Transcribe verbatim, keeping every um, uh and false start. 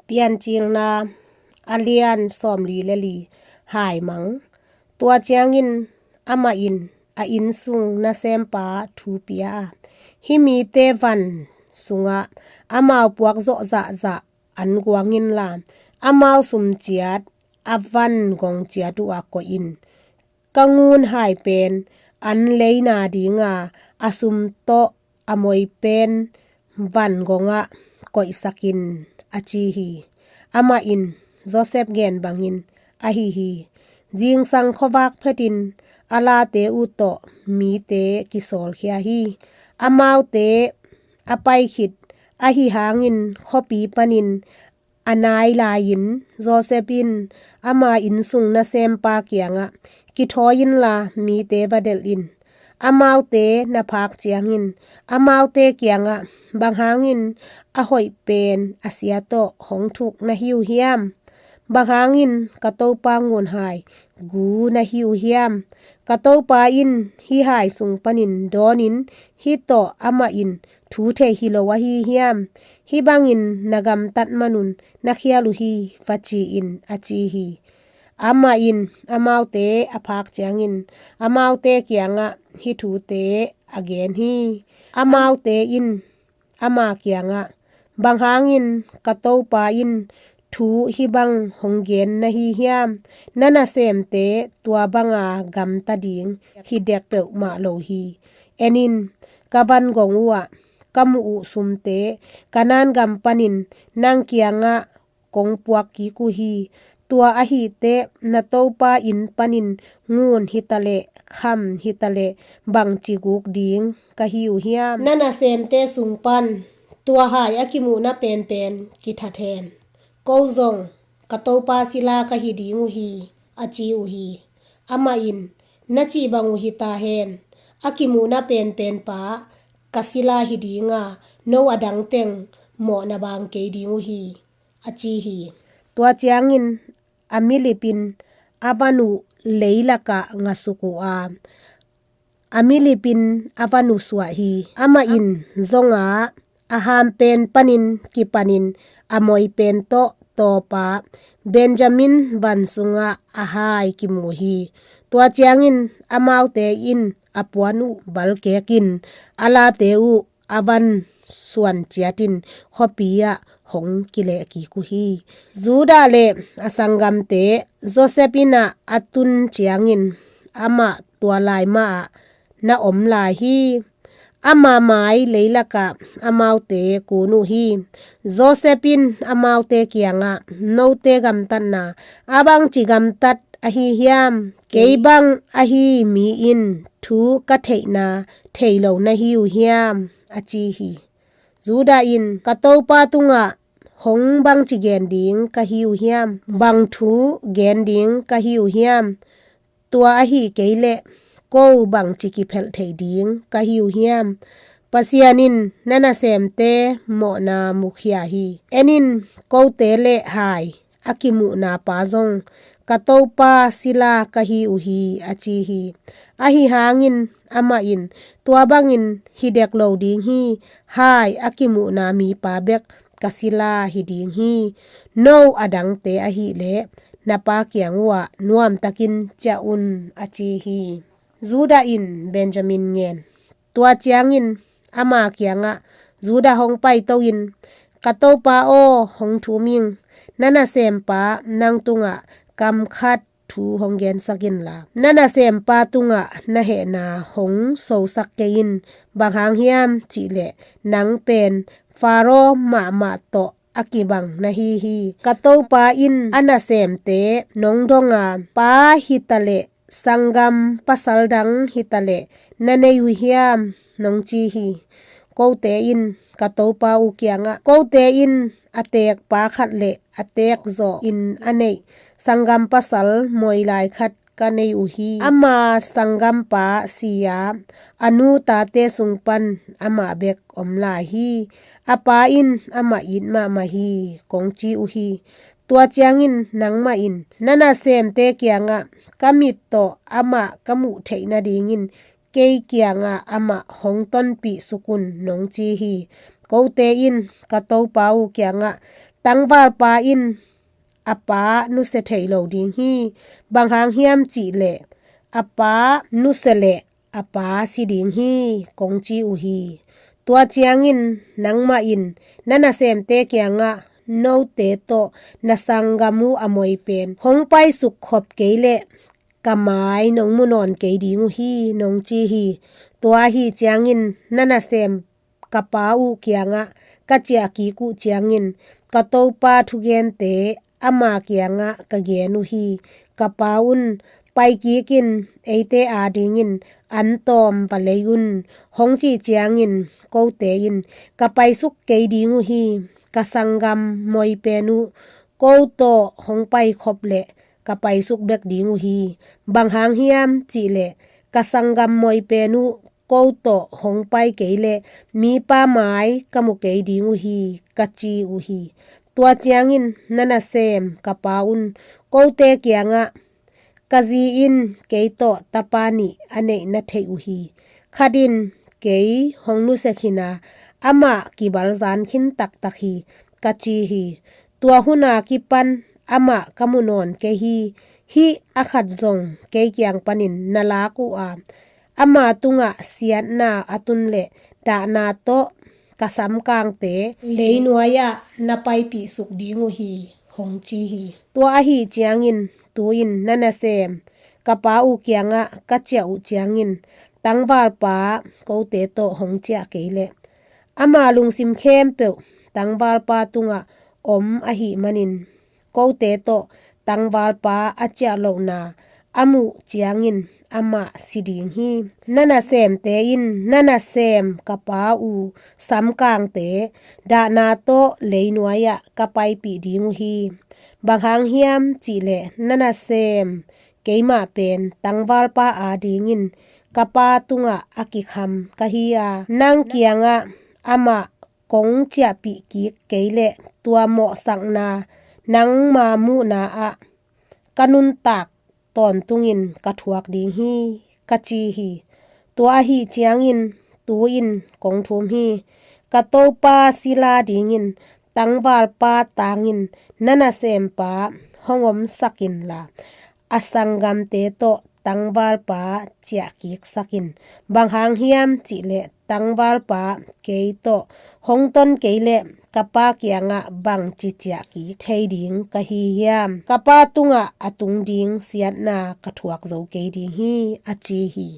Piancilna a lian sawmli le li. Haimang. Tua ciangin amah in a innsung nasempa thu pia a, hih mite van sungah amau puak zawh zahzah an guang inla, amau sum ciat a van gong ciat uhah koih in. Ka ngun hai pen an leina dinga, a sum tawh a moi pen van gongah koihsak in, a ci hi. Amah in Josef gen bangin ahi hi. Zingsang khuavak phetin a late uh tawh mite kisawlkhia hi. Amaute a pai khit ahi hangin khuapi panin a nai lai-in Josef in ama innsung nasempa kiangah, "Kithawi inla mite va delh in. Amaute na phak ciangin amaute kiangah, 'Bang hangin a hoih pen a sia tawh hong thuk na hi uh hiam? Bang hangin ka topa ngun hai gu na hi uh hiam? Ka topa in hih hai sung panin dawnin hih tawh amah in thu thei hi lo ahi hiam? Hih bangin na gamtat manun na khial uh hi,' va ci in," a ci hi. Amah in amaute a phak ciangin amaute kiangah hih thute a gen hi. Amaute in ama kiangah, "Bang hangin ka topa in thu hih bang hong gen na hi hiam? Na nasemte tua banga gamta ding hi dek peuhmah lo hi. En in, ka van gong uhah ka muh uh sumte Kanaan gam panin nang kiangah kong puak kik uh hi. Tua ahih teh na topa inn panin ngun hitaleh kham hitaleh bangci guk ding ka hi uh hiam? Na nasemte sung pan tua hai a kimuhna penpen kithat hen. Ko zong ka topa sila ka hi ding uh hi," a ci uh hi. Amah in, "Na cih bang uh hi ta hen. A kimuhna penpen pa ka sila hi dinga, no a dang teng mawhna bang kei ding uh hi," a ci hi. Tua ciangin a milipin a van uh leilakah ngasuk uh a, a milipin a van uh suah hi. Amah in zongah a hampen panin kipanin a moipen tawh tawpa Benjamin van sungah a hai kimu hi. Tua ciangin amaute in a puan uh balkekin a late uh a van suan ciatin khuapi ah hong kileh kik uh hi. Judah le a sanggamte Josef innah a tun ciangin amah tua lai mahah na om lai hi. Ama mai leilakah amaute kun uh hi. Josef in amaute kiangah, "Note gamtatna a bangci gamtat ahi hiam? Kei bang ahi mi in thu ka theihna thei lo na hi uh hiam?" a ci hi. Judah in, "Ka topa tungah hong bangci gen ding ka hi uh hiam? Bang thu gen ding ka hi uh hiam? Tua ahi kei leh ko bangci kiphelh thei ding ka hi uh hiam? Pasian in na nasemte mawhna mukhia hi. En in, kote le hai a kimuhna pa zong ka topa sila ka hi uh hi," a ci hi. Ahi hangin amah in, "Tua bangin hi dek lo ding hi. Hai a kimuhna mipa bek ka sila hi ding hi. No a dangte ahileh na pa kiang uhah nuamtakin ciah un," a ci hi. Judah in Benjamin ngen. Tua ciangin ama kiangah Judah hong paito in, "Ka topa aw, hong thum ing. Na nasempa nang tungah kam khat thu hong gensak inla, na nasempa tungah na hehna hong sosak kei in. Bang hang hiam cihleh nang pen Faro mahmah tawh a kibang na hi hi. Ka topa in a nasemte nong donga, pa hitaleh sanggam pasal dang hitaleh na nei uh hiam?" nong ci hi. Kote in ka topa uh kiangah, "Kote in a teek pa khat le a teek zawh in a neih sanggam pasal moilai khat ka nei uh hi. Ama sanggampa si-a a nu tate sung pan amah bek om lai hi. A pa in amah it mahmah hi," kong ci uh hi. Tua ciangin nangmah in na nasemte kiangah, "Ka mit tawh amah ka muh theih nadingin kei kiangah amah hong tonpih suk un," nong ci hi. Kote in ka topa uh kiangah, Tangvalpa in a pa nusia thei lo ding hi. Bang hang hiam cih leh a pa nusia leh a pa si ding hi, kong ci uh hi. Tua ciangin nangmah in na nasemte kiangah note tawh na sanggam uh a moi pen hong paisuk khop kei leh ka mai nong mu nawn kei ding uh hi, nong ci hi. Tua ahi ciangin na nasem ka pa uh kiangah ka ciah kik uh ciangin ka topa thugente ama kiangah ka gen uh hi. Ka pa un, pai kik in, eite adingin an tawm va lei un, hong cih ciangin kote in ka paisuk kei ding uh hi. Ka sanggam moi pen uh ko tawh hong paikhop leh ka paisuk bek ding uh hi. Bang hang hiam cih leh ka sanggam moi pen uh ko tawh hong pai kei leh mipa mai ka mu kei ding uh hi, ka ci uh hi. Tua ciangin na nasem ka pa un kote kiangah, ka zi in kei tawh tapa nih a neih na theih uh hi. Khat in kei hong nusia khin a, amah kibalzan khin taktak hi, ka ci hi. Tua hun a kipan amah ka mu nawn kei hi. Hih a khat zong kei kiang panin na lak uh a, ama tungah siatna a tun leh dahna tawh ka samkangte leinuai-ah na paipih suk ding uh hi, hong ci hi. Tua ahi ciangin tu-in na nasem ka pa uh kiangah ka ciah uh ciangin tangvalpa kote tawh hong ciah kei leh ama lungsim khempeuh tangvalpa tungah om ahih manin kote tawh tangvalpa a ciah lohna a muh ciangin amah si ding hi. Na nasemte in na nasem ka pa uh samkangte dahna tawh leinuai-ah ka paipih ding uh hi. Bang hang hiam cih leh na nasem keimah pen tangvalpa adingin ka pa tungah a kikham ka hi a, nang kiangah amah kong ciahpih kik kei leh tua mawhsakna nangma muhna-ah ka nuntak tawntungin ka thuak ding hi, ka ci hi. Tua ahi ciangin tu-in kong thum hi. Ka topa sila dingin tangvalpa tangin na nasempa hong omsak inla a sanggamte tawh tangvalpa ciahkiksak in. Bang hang hiam cih leh tangvalpa kei tawh hong ton kei leh ka pa kiangah bangci ciahkik thei ding ka hi hiam? Ka pa tungah a tung ding siatna ka thuak zo kei ding hi, a ci hi.